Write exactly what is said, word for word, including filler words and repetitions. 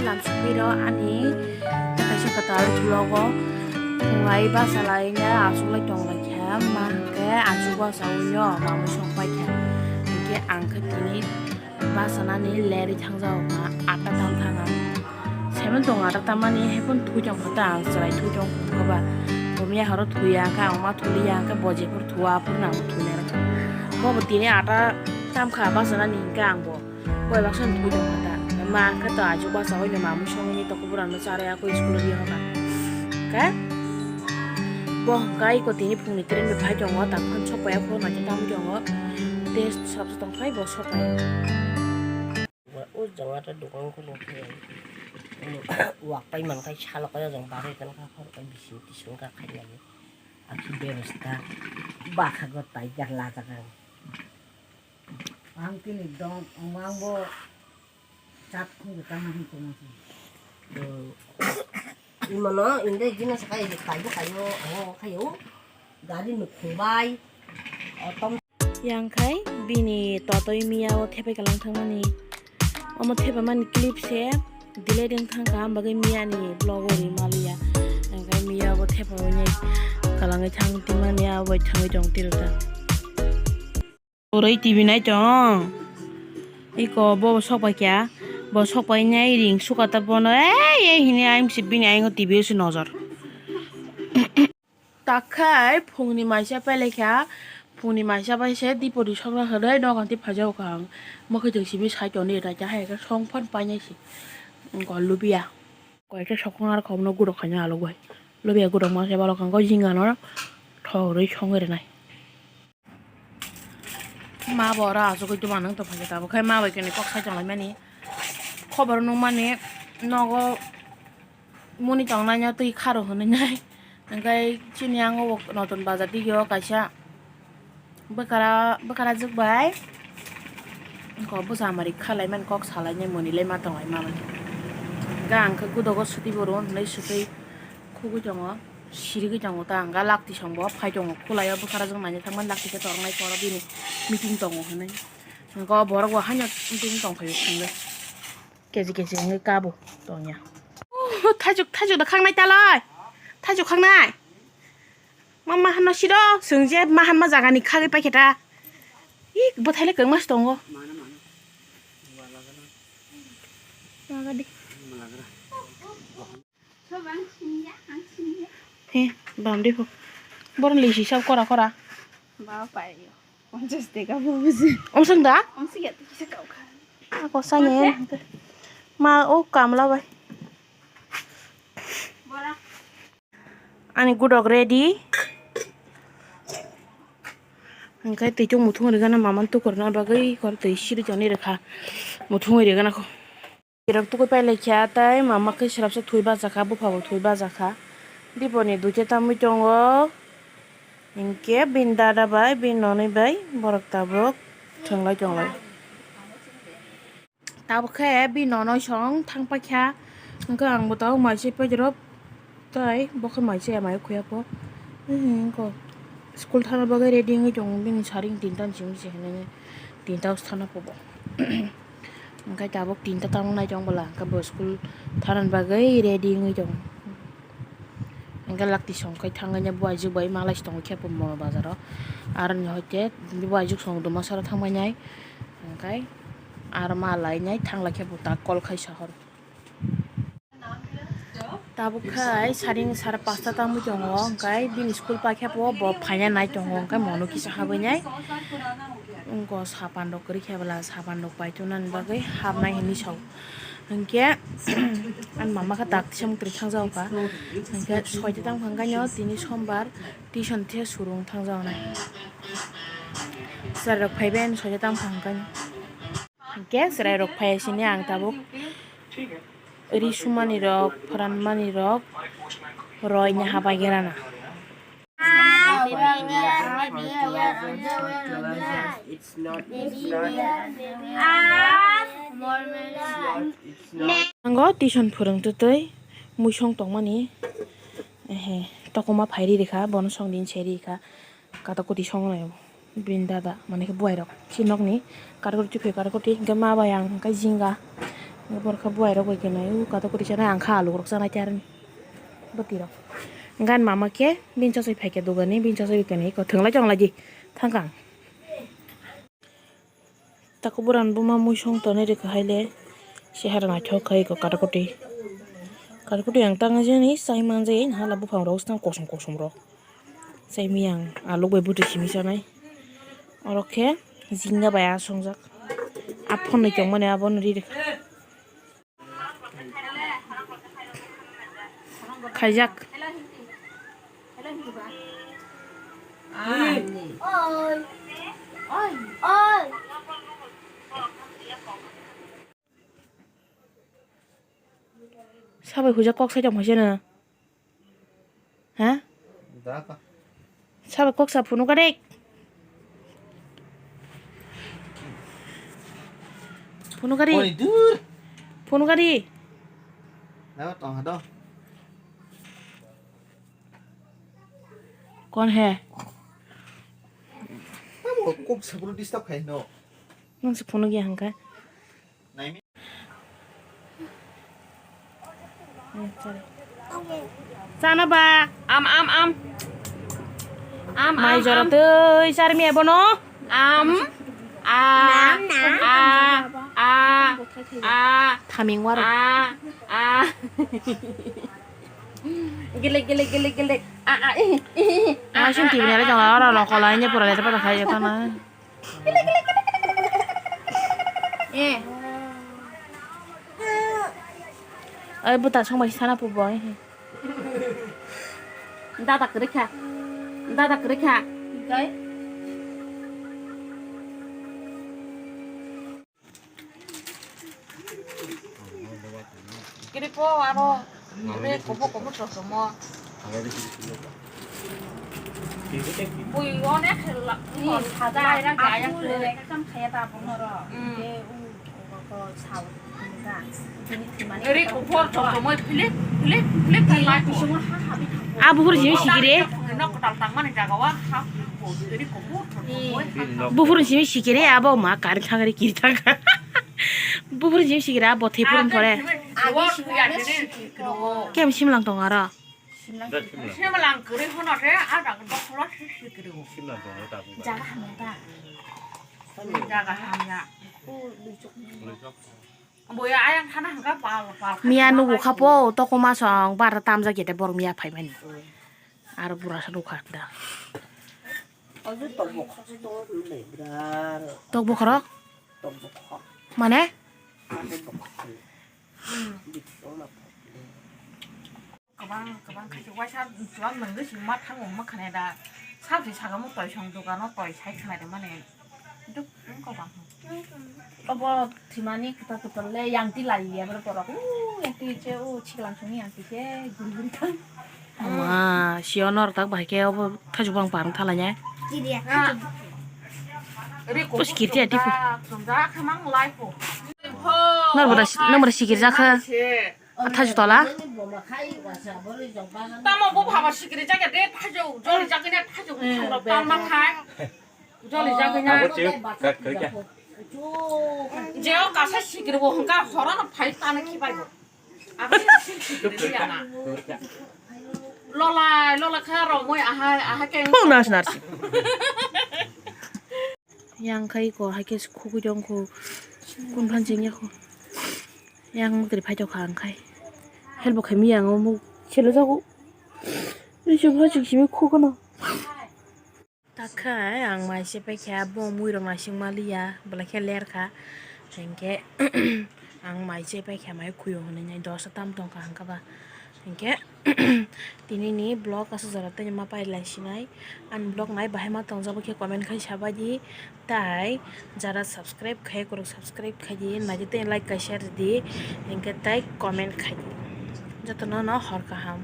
Tamsukphi rok ani kaisa kwtal vlog o thwnglai bachalai nya achuklai tonglaikha, ma hwnkhe achuk bachaui no mamwi songpaikha, hinkhe ang khe tini bachanani lerwi thangjago kha, atta tam thang ang. Seven tong atta tammani, haiphano thwi tongkha ta, ang chwrai thwi tongkha ba. Bo miya horo thwiya khe, ang ma thuliya khe, bo jephuru thua aphuru no ang thwinai rwkha. Bobo tini atta tamkha bachanani, hinkhe ang bo koi baksa thwi tongkha ta. Ma khe to achuk bachaui no mamwi songwi ni toko, bwrano charai, ako school ri hoka. Khe bo hwnkhe iko tini phungni train bai phai tongo, tak phano sok paiya, phone naikhe tamwi tongo. Tei swrapsa tongphai bo sok pai. O jang atta dokan khulukhe wak pai mankha, salo kaya jang barwi tongkha, khoroknwi bising tising wngkha khainani. Akhe bebasta bakhago tiger lajak ang. Ang tini dong, ang bo chat khungwi tamo hin tongma se. Hmm. Imano inde jina sakai kaibo kayo, ang khayo. Gari nukhung bai. Otom. Yang khai bini totoi miya o thepai kalang thangmani. Omo thepamani clip se delete wng thangkha, ang bagwi miya ni vlog o ri maliya. Yang khai miya bo thepa wngnai kalangwi thang timani, abo bai thangwi tong tiro ta. Oroi T V nai tong. Iko bo sok pai kya. Bo sok pai nai ring suka ta bono. Ei, ei hini ayang si bini ayang T V si nojor. Takhai phungni maisa pele kya. Phungni maisa pai se dipori sokra hwnwi nogo tei phaijao kha ang. Mokhe tong simi sai toni eta kya hai khe song phan pai nai si. Iko lubia. Koi khe sokong ar khobno gurok khaina alok bai. Lubia gurok ma se balok ang ko jinga no thok rwi song rinai. Ma bo oro achugwi doman wng tongkha, tabuk khe ma bai khe kok sai tonglaimani, khobor nukmani nogo muni tongnaino twi kharo hwnwi nai. Hwnkhe chini ang o notun bazar dige o kaisa bwkara, bwkara jwk bai ko bwsa mari khalaimani, kok salainai muni le ma tonglaima bai khe. Hwnkhe ang khe gudogo swtwi bo rw hwnwi swtwi khugwi tongo. Sirigwi tongo ta, ang ga lakti song bo phai tongo, khulai o bwsarajwk naina thangmani, lakti khe toroknai, poro bini meeting tongo hinwi. Hwnkhe o borok bo haino meeting tongphai o, thangwi kechi kechi wngwi kabo tongya. Thaichuk, thaichuk da khangnai talai, thaichuk khangnai. Ma, ma hano siro, chwng je ma hanma jagani khagwi paikhe ta. Ih, bwthai le kwrwngma se tongo. He, bam de pho. Borok lisi sak kora kora. Ba pai yo. Ponchas teka bo buji. Omsong da? Omsong ya tisa kau kha. Ako sani. Ma o kamla bai. Bora. Ani gudok ready. Hingke twi chuk muthung ri gana maman tukur na bagwi kor twi siri toni rwkha. Muthung ri gana kho. Irok tukui pailai kha tei mama khe swrapsa thwi bachakha, bupha bo thwi bachakha. Diponi duita tamwi tongo. Hinkhe bini dada bai, bini nonwi bai borok tabuk thwnglai tonglai. Tabuk khe bini nonwi song thang paikha. Hinkhe ang bo tabuk mai se pedrop. Tai bo khe mai se mai khuya po. Hinkhe school thana bagwi ready wngwi tongo, bini saring tinta ni simi se hinwi tinta o thana po bo. Hinkhe tabuk tinta tamo nai tong bwla, hinkhe bo school thana bagwi ready wngwi tongo. Hinkhe lakti song khai thangwi bo aijuk bai malai se tongo khe po mo bazaro. Aroni hoite bo aijuk song duma sara thangbai nai, hinkhe aro malai nai thanglai khe bo tak kol khai sahor. Tabuk khai saring sara pasta tangwi tongo, hwnkhe bini school paikhe bo, bo phaina nai tongo, hwnkhe mono kisa habwi nai. Wngkha sapan rok kwrwi khe bwla, sapan rok paithunani bagwi habnai hinwi sao. Hwnkhe ani mama khe dak tisam kwrwi thangjago kha. Hwnkhe soita tangkha hwnkhe tini sombar tuition the surung thangjago nai. Chwrai rok phaibai ani soita tangkha hwnkhe. Hwnkhe chwrai rok phaiya sini ang tabuk ri sumani rok, phoranmani rok roina habai gerana. Ango tuition phwrwng twtwi muisong tongmani, ehe, tokoma phai ri rikha, bono song din se rikha. Kata koti song nai bini dada, mane khe buai rok si nokni kata koti, kata koti hingke ma bai ang hingke jinga Borokha buai rok bai khe nai, u katok kwrwi sanai, ang kha aluk rok sanai charni bwtwi rok. Gan mama khe bini chasai phai khe dogani, bini chasai bai khe nai, eko thwnglai chonglai di thangkang. Tako buran buma muisong tonwi rwkha haile, chehara naithok khai eko katakoti. Katakoti ang tangwi jani chai manjai, hala buphang rok swtang kosom kosom rok. Chai miyang aluk bai bwtwi simi sanai. Oro khe jinga bai asongjak. A phonwi tongmani abono ri rwkha. Khaijak. Sabai hujak kok sai tong phaisano. Ha? Da ka. Sabo kok sa phunuk ka de. Phunuk ka de. Oi, dur. Phunuk ka de. Dapat tong hado. Kon he? Tamo kok sa phunuk disturb khai no. Nang se phunuk ya hangka. Chana ba. Am, am, am. Am, mai am, jora am. Tei charmi ebono. Am. A. Nam, nam. A. A. A. Thaming waro. A. A. Gilek, gilek, gilek, gilek. A, a, ih, ih, ih. A, a, sing tibini ale jong oro lo kola nya pura le pada khai jata na. Eh. Ai buta song bai sana pu boy. Dada kwrwi kha. Dada kwrwi kha. Dai. Kiri po aro re kobo kobo to somo. Bui one khela. Ni sada ra ga ya. Kam khaya ta bongoro. Mm. Ke u ko sao. Ri kuphur chok chok moi philip philip philip khlai ko. A buphur jimi sikire. Nok tal tang mani jaga wa ha ko ri kuphur chok chok moi. Buphur jimi sikire abo ma kar thangri kir thang. Buphur jimi sikire abo thei phurun thore. Kem simlang tong aro. Simlang kiri hono re a dang dokla sikire. Jaga hamya ta. Jaga hamya. Boya ayang thana hangka pal pal. Miya nugo khapo toko masong bar tamjak yete borok miya phaimani. Aro bura sa nukha da. Ojo tok bokhok se tongo le bra. Tok bokhorok? Tok bokhok. Mane? Tok bokhok. Bit tongo na. Kwbang kwbang khaisi waisa chuwak nangwi si ma thango ma khane da. Sabsi sagamo toi song dogano toi sai khana de mane. Duk wng kwbang. Obo thwimani kwtal kwtal le yangti lai ya borok borok. U yangti che u chiklang songni yangti che guri guri thang. Ama sio nor tak bahai khe obo thajubang parang thala nya. Kiriya. Pus kiriya tipu. Nor boda nor boda sikir jakha. Thaju tola. Tamo bo bhaba sikiri jaga de thaju joli jagina thaju thanglo talma khai. Joli jagina. Abo che ka koi ka. Jeo kasa sikiri bo hungka horo no phai tane khibai bo. Abo sikiri ya na. Lola lola kha ro moi aha aha ke. Nas nas. Yang khai ko hai khe khugui tong kho. Kun phan cheng ya kho. Yang mukri phai tong kha ang khai. Help khai mi yang mo chelo jago. Ni chum ha chik simi khu kono. Takhai ang mai se paikha bo mui rok naising maliya bwlai khe ler kha. Hinkhe ang mai se paikha mai khuyo hinwi nai dosa tam tong kha hangkha ba. Hinkhe tini ni vlog aswk jora tei ma pai lai sinai. Ani vlog nai bahai ma tongjak khe comment khai sabai di. Tai jara subscribe khai kwrwk subscribe khai di. Nai di tei like kai share di. Hinkhe tai comment khai di. Jotono no hor kaham.